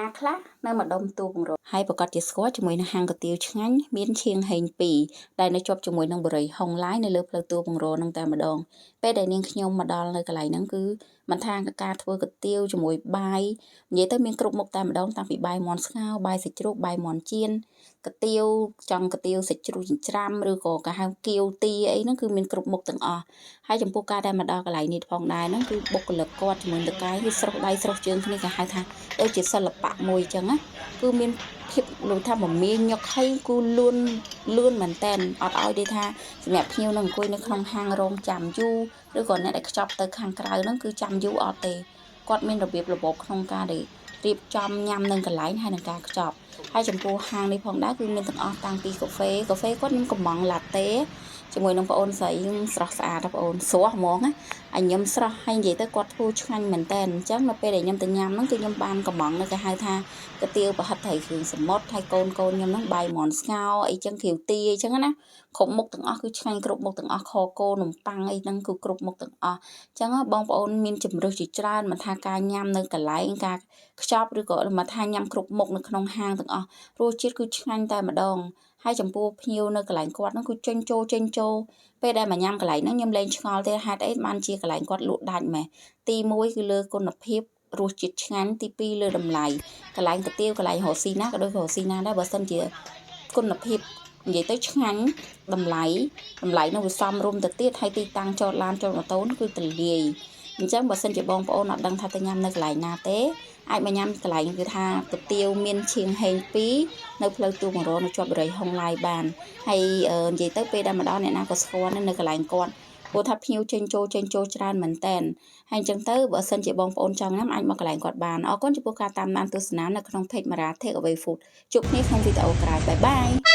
ណាខ្លះនៅម្ដុំទូពង្រហើយប្រកាសជាស្គាល់ជាមួយនឹងហាងកាទៀវឆ្ងាញ់មានឈៀងហេង2ដែលនៅជាប់ជាមួយនឹងបុរីហុងឡាយនៅលើផ្លូវទួលពង្រនឹងតែម្ដងពេលដែលនាងខ្ញុំមកដល់នៅកន្លែងហ្នឹងគឺមិនថាការធ្វើកាទៀវជាមួយបាយនិយាយទៅមានគ្រប់មុខតែម្ដងតាំងពីបាយមាន់ស្ងោរបាយសាច់ជ្រូកបាយមាន់ចៀនកាទៀវចង់កាទៀវសាច់ជ្រូកចិញ្ច្រាំឬក៏គេហៅគៀវទាអីហ្នឹងគឺមានគ្រប់មុខទាំងអស់ហើយចំពោះការដែលមកដល់កន្លែងនេះផងដែរហ្នឹងគឺបុគ្គលិកគាត់ជាមួយតកែគឺស្រស់ដៃស្រស់ជើងគ្នាគេហៅថាដូចជាសិល្បៈមួយអញ្ចឹងណាគឺមានភាពលោកថាមមាញឹកហើយគឺលឿនលឿនមែនតែនអត់ឲ្យទេថាសម្រាប់ភ្ញៀវនឹងអង្គុយនៅក្នុងហាងរងចាំយូរឬក៏អ្នកដែលខ្ចប់ទៅខាងក្រៅហ្នឹងគឺចាំយូរអត់ទេគាត់មានរបៀបរបបក្នុងការដែលរៀបចំញ៉ាំនឹងកន្លែងហើយនឹងការខ្ចប់ហើយចំពោះហាងនេះផងដែរគឺមានទាំងអស់តាំងពីកាហ្វេកាហ្វេគាត់មានកំងឡាតេជាមួយនឹងប្អូនស្រីស្រស់ស្អាតប្អូនស្រស់ហ្មងណាឲ្យញ៉ាំស្រស់ហើយនិយាយទៅគាត់ធ្វើឆ្ងាញ់មែនតើអញ្ចឹងនៅពេលដែលខ្ញុំទៅញ៉ាំហ្នឹងគឺខ្ញុំបានកំងនៅគេហៅថាកាទៀវប្រហិតត្រីគ្រឿងសមុទ្រហើយកូនកូនខ្ញុំហ្នឹងបាយមាន់ស្ងោរអីចឹងគ្រាវទាអីចឹងណាគ្រប់មុខទាំងអស់គឺឆ្ងាញ់គ្រប់មុខទាំងអស់ខគោនំប៉័ងអីហ្នឹងគឺគ្រប់មុខទាំងអស់អញ្ចឹងបងប្អូនមានជំរើសជាច្រើនមិនថាការញ៉ាំនៅកន្លែងការខ្ចប់ឬក៏មិនថាញ៉ាំគ្រប់មុខនៅក្នុងហាងទាំងអស់រសជាតិគឺឆ្ងាញ់តែម្ដងហើយចំពោះភ្ញៀវនៅកន្លែងគាត់ហ្នឹងគឺចេញចូលចេញចូលពេលដែលមកញ៉ាំកន្លែងហ្នឹងខ្ញុំលែងឆ្ងល់ទេហេតុអីបានជាកន្លែងគាត់លក់ដាច់ម៉េះទី1គឺលើគុណភាពរសជាតិឆ្ងាញ់ទី2លើតម្លៃកន្លែងកាទៀវកន្លែងរកស៊ីណាក៏ដូចរកស៊ីណាដែរបើសិនជាគុណភាពនិយាយទៅឆ្ងាញ់តម្លៃតម្លៃនោះវាសមរម្យទៅទៀតហើយទីតាំងចតឡានចតម៉ូតូគឺទលាយអញ្ចឹងបើសិនជាបងប្អូនអត់ដឹងថាទៅញ៉ាំនៅកន្លែងណាទេអាចមកញ៉ាំកន្លែងគឺថាកាទៀវមានឈៀងហេង2នៅផ្លូវទួលបង្រនៅជាប់បរិយហុងឡាយបានហើយនិយាយទៅពេលដែលមកដល់អ្នកណាក៏ស្គាល់នៅកន្លែងគាត់ព្រោះថាភ្ញៀវចេញចូលចេញចូលច្រើនមែនតែនហើយអញ្ចឹងទៅបើសិនជាបងប្អូនចង់ញ៉ាំអាចមកកន្លែងគាត់បានអរគុណចំពោះការតាមដានទស្សនានៅក្នុង Page Mara Take Away Food ជួបគ្នាក្នុងវីដេអូក្រោយ bye bye.